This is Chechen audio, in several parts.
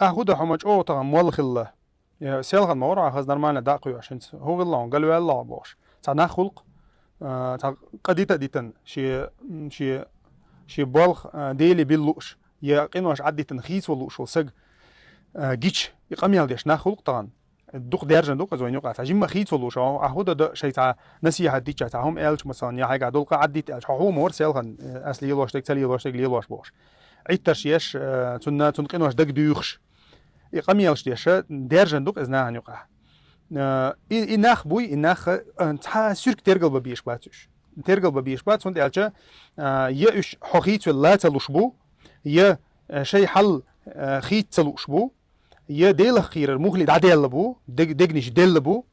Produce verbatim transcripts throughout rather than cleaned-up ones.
Ахьа хӀу да хьо ма чӀогӀа тахан молла хилла. Е, селхан ма вара ахаз нормально дакъа йош, хӀинца хӀу гӀилла хьо, галваьлла хьо бохуш. Цхьа нах гӀуллакх, а, цхьа къа дита а дитан, ши, м, ши, ши болх, а, Деле билла лууш, е къинош Ӏаддитан хийца вала лууш вол саг, а, гича, и къамел деш нах гӀуллакх тахан. Дукха даьржина ду-кх из вайна юкъахь. Цхьа жимма хийца вала лууш, а, ахьа хӀу да да шай цхьа насихьат дича, цхьа хӀума аьлча, масалан, я хьайга долкъа Ӏаддита аьлча, хьо хӀу ма вара селхан, э, ас лелош дерг, ца лелош дерг лелош бохуш. Ӏиттарш еш, э, цунна, цунна къинош дага дуьйхуш. И къамелаш деш, даьржина ду-кх из нахана юкъахь. Э, и, и нах буй, и нах, э, цхьа суьрка тергал бан безаш бац уьш. Тергал бан безаш бац, хӀунда аьлча, э, я уьш хьо хийцавелла ца луш бу, я, э, шай хьал, э, хийца ца лууш бу, я Делах кхерар муххале дӀадаьлла бу, дег-, дегнаш делла бу,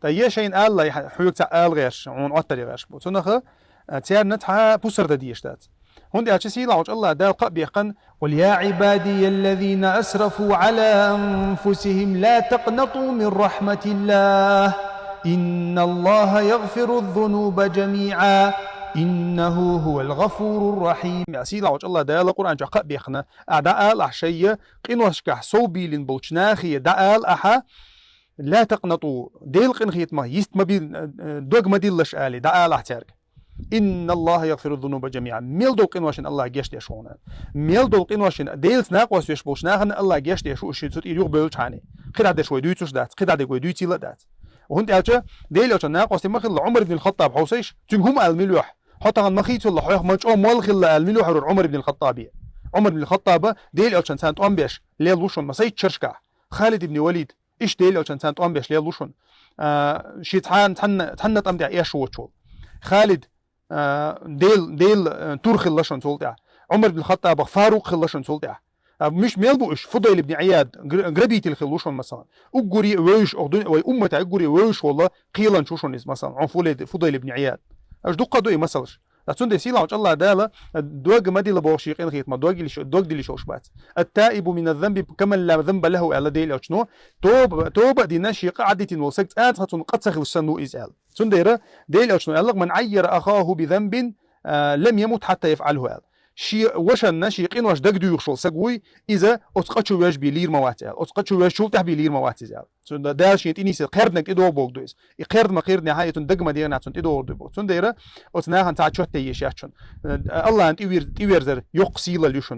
ткъа я шайна ала, хьоьга цхьаъ ала гӀерташ, хьуна Ӏоттаре гӀерташ бу. Цунах, а, царна цхьа пусар дан дезаш дац. ХӀунда аьлча сийлахьчу АллахӀ Дала кхаъ баьккхина: «قل يا عبادي الذين أسرفوا على أنفسهم لا تقنطوا من رحمة الله إن الله يغفر الذنوب جميعا إنه هو الغفور الرحيم». Сийлахьчу АллахӀ Дала Къуръан чохь кхаъ баьккхина: «Ахьа дӀаала ахьа шайга къиношкахь сов бийлина болчу нахе дӀаала ахьа, لا تقنطوا, Делан къинхетамах йист ма бил-, э, дог ма диллалаш», — аьлла, дӀаала ахьа цаьрга. «إن الله يغفر الذنوب جميعا». Мел долу къиношна АллахӀ гечдеш ву хьуна. Мел долу къиношна, Делаца накъост веш болчу нахана АллахӀ гечдеш ву, уьш цу тӀера юхабевллачхьана. КхидӀа дерш вай дуьйцуш дац, кхидӀа дерг вай дуьйцийла а дац. ХӀунда аьлча Делан Элчанна накъостий ма хилла, Ӏумар ибн Хаттаб хьовсийша, цуьнга хӀума аьлла мила юьхь? Хьо тахана ма хийцалла, хьоьх ма чӀогӀа молла хилла аьлла мила юьхь вара Ӏумар ибн Хаттабе? Ӏумар ибн Хаттаба Делан Элчанца тӀом беш лелла ву шуна масех шерашкахь. Халид ибн Валид, иштта Делан Элчанца тӀом беш лелла ву шуна. А, шен цхьана, цхьанна, цхьанна тӀам тӀехь эшна воцуш волу. Халид, а, Дел-, Делан, а, тур хилла шуна цул тӀаьхьа. Ӏумар ибн Хаттабах Фарукъ хилла шуна цул тӀаьхьа. А, муьш мел бу уьш? Фудайл ибн Ӏияд, гр-, грабитель хилла ву шуна, масалан. Уггаре а вевзаш, оха дуьне, вай умматехь уггаре а вевзаш волу кхеланча ву шуна иза, масалан, Ӏун Фулей-, Фудайл ибн Ӏияд. Аша дуккха а ду и масалаш. Ткъа цундела сийлахьчу АллахӀ Дала, а, дог ма дилла боху шен къинхетамах, дог дилла йиш-, дог дилла йиш йолуш бац. «التائب من الذنب كمن لا ذنب له», — аьлла Делан Элчано. Тоба, тоба а дина, шен къа Ӏаддитина волу саг цкъа а цунна къа ца хилча санна ву иза аьлла. Цундела Делан Элчано аьлла: «من عير أخاه بذنب, а, لم يمت حتى يفعله», — аьлла. Шен вашанна шен къинош дага дуьйхуш волу саг вуй, иза оцу къа чу воьжна бен лийр ма вац аьлла. Оцу къа чу воьжначул тӀаьхьа бен лийр ма вац иза аьлла. Цундела Дала шена тӀе нийса кхердинарг тӀедогӀу боху ду иза. И кхерда ма кхердинехь, и цунна дага ма дегӀнехь, цунна тӀедогӀур ду боху. Цундела оцу нахана цхьа чот тайеш яц шуна. Э, АллахӀна тӀевер-, тӀеверзар йоккха сийлалла ю шуна.